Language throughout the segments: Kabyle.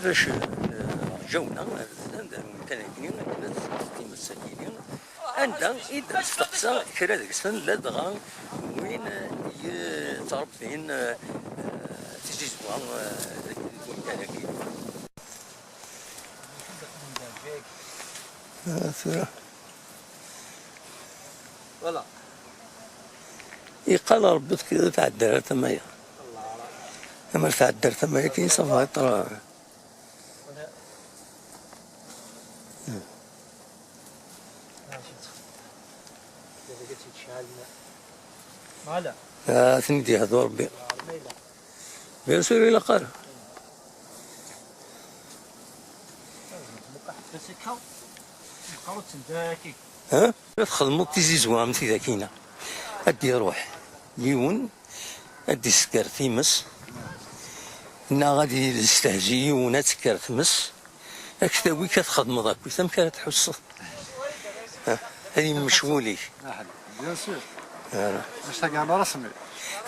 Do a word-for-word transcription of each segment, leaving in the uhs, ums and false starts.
Bac, eh, rǧawna, eh, d anda kan akkenni, akken ad tfeḍ times akkenni, anda i d-nesteqsa kra deg-sen, ladɣa win, eh, yettṛebbin, eh, eh, tizizwa, eh, deg, deg wemkan-agi. Ah, tura. Voilà. Yeqqar Ṛebbi ur tɛeddi ara tama-ya. Amer tɛeddi ar tama-ya, kan ça va être. Voilà. Ah, ad ten-id-yehdu Ṛebbi. Bien sûr, ilaq ara. Ha? Ma txedmeḍ tizizwa am tidak-ina, ad d-iruḥ yiwen, ad d-isker times, neɣ ad yestehzi yiwen, ad tekker tmes, ad k-tawi, ad txedmeḍ akkit, amek ara tḥusseḍ? Ha? Ad yemmec wul-ik. Bien sûr. Voilà. Acḥal n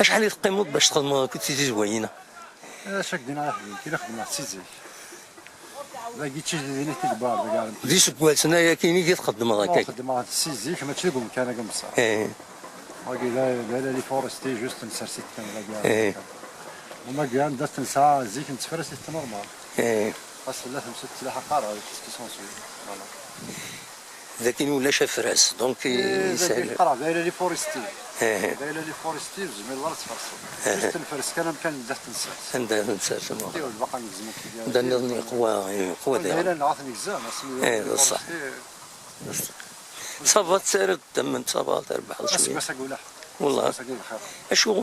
Acḥal i teqqimeḍ bac txedmeḍ akkit tizizwa-ina? Acu ak-d-iniɣ a ḥbib, kra xedmeɣ si zik. Dagi d tijdidin i t-id-wwiɣ, dagi. D iseggasen-a yakini i txeddmeḍ akka? Xeddmeɣ si zik, mačči deg umkan-agi umsa. Eh. Wagi d, d alali forestier, juste nsers-it kan dagi. Eh. Wamagi anda t-nesɛa zik, nettefres-it normal. Eh. Ɣas tella temsut tettlaḥaq ara, qu'est-ce qui s'ensuit. Voilà. Dakin ulac afras, donc, eh, yeshel. Qqareɣ d aylali forestier. Eh. D aylali forestier, ur tezmireḍ ara ad tferseḍ. Eh. Juste nfers kan amkan anda t-nsers. Anda t-nsers, ma. Iwa, lbaqa negzem-it. Anda nniḍen yeqwa, yeqwa diɣen. Anda yella neɣ ad t-negzem, asmi d ṣṣeḥ. D ṣṣeḥ. Ça va, tettarra-d ddem, ça va, terbeḥ cwiya. Aseggas-agi ulaḥ. Wellah. Aseggas-agi bxir. Acu?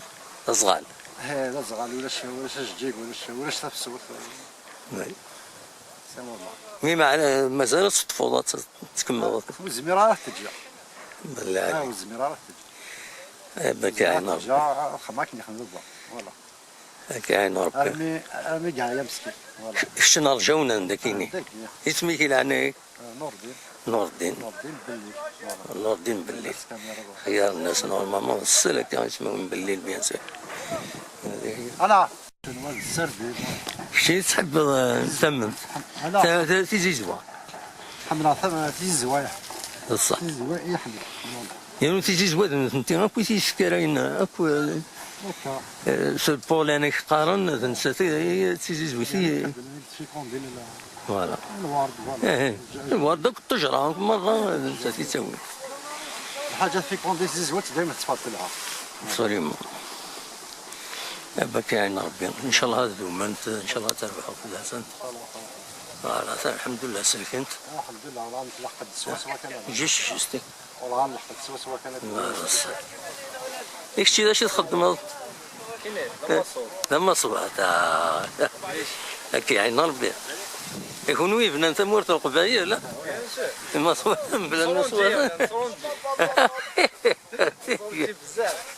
D aẓɣal. Eh, d aẓɣal, ulac, ulac ajeǧǧig, ulac, ulac tafsut. Oui. C'est normal. Mi meɛna mazal ad teṭṭfeḍ, ad tkemmleḍ. Ur zmireɣ ara ad t-ǧǧeɣ. Belli. Ah, ur zmireɣ ara ad t-ǧǧeɣ. Eh, baka ɛin Rebbi. Ad t-ǧǧeɣ, ad xedmeɣ akken yexdem baba. Voilà. Baka ɛin Rebbi. Armi, armi yeɛya meskin. Voilà. Kečč n Rǧawna n dakini. Ah, dakini. Isem-ik i leɛnaya-k? Ah, Nurdin. Nurdin. Nurdin Belli. Voilà. Nurdin Belli. Xyar nnas, normalement, d ssel akka isem-im Belli, bien sûr. Ala. Kečč i tḥebbeḍ, eh, tamemt. Ala. Ta-, ta-, tizizwa. Ḥemmleɣ tam-, tizizwa, ya. D ṣṣeḥ. Tizizwa i ḥemmleɣ. Yernu tizizwa d nutenti akk i t-yeskarayen akk, eh, eh, s le pollen i k-qqaren, d nettat i, i d tizizwit i. Voilà. Lward, voilà. Eh, eh. Lward akk ṭṭejra, akk merra, d nettat i ttawin. Lḥaǧa fécondée, tizizwa dayma tettfad telha. Absolument. Abak yeɛin Rebbi. Ncallah ad dument, ncallah ad terbeḥ fell-asent. Voilà, ta, lḥemdullah, selkent. Lḥemdullah, والله نتلحق swaswa kan. Juste, juste. والله نلحق swaswa kan. I kečči d acu i txeddmeḍ? D amaṣur. D amaṣur, ta. Ak yeɛin Rebbi. I kunwi yebnan tamurt n Leqbayel, a? D amaṣur, mebla amaṣur.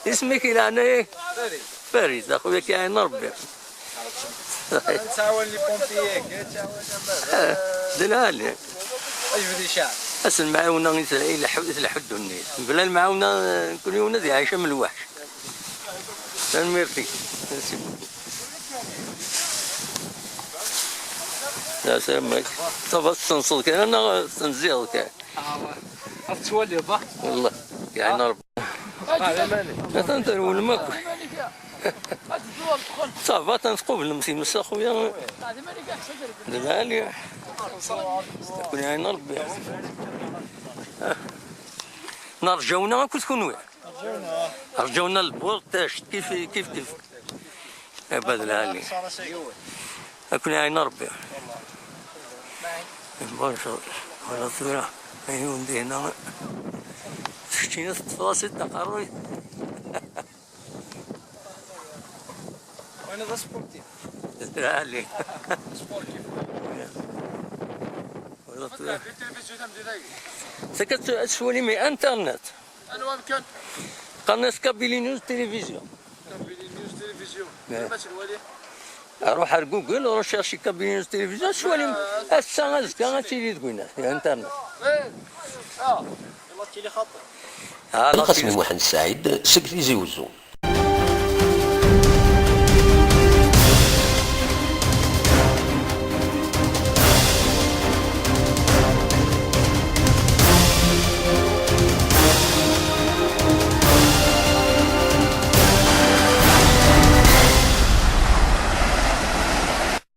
Isem-ik i leɛnaya-k? Farid. Farid, a xuya, ak yeɛin Rebbi. Nettɛawan les pompiers, nettɛawan aman. D lɛali. Ajbed icɛel. Ass n lemɛawna i tleḥḥu, i tleḥḥu ddunit. Mebla lemɛawna, eh, kul yiwen ad iɛic am lweḥc. Tanemmirt-ik. Merci beaucoup. Lɛeslama-k. Ça va, tettenseḍ kan neɣ tenziḍ kan? Ad tettwaliḍ, a? Wellah, yeɛni Rebbi. Atan trewlem akk. Ça va, atan tqublem times, a xuya. D lɛali. Kun yeɛni Rebbi. Nerǧawna akked kunwi. Rǧawna lburt, tact, kif, kif, kif. Abad lɛali. Ad ken-iɛin Rebbi. Bon, wala tura, yiwen dihna. Keččini teṭṭfeḍ-as-id aqerruy. Wayen d asportif. Lɛali. Asportif. Wala tura. Di tilivizyu tamdint-agi. Tek ad t-, ad teswalim i internet. Anwa amkan? Qqaren-as Kabylie News Télévision. Kabylie News Télévision. Eh. Melmi ad tt-nwali? Ruḥ ar Google, recherche Kabylie News Télévision, ad twalim. Ass-a, azekka, ad tili deg winat, di internet. Eh. Ah. Yella tili xaṭi. Ah, Lqasem Muḥend Saɛid seg Tizi Wezzu.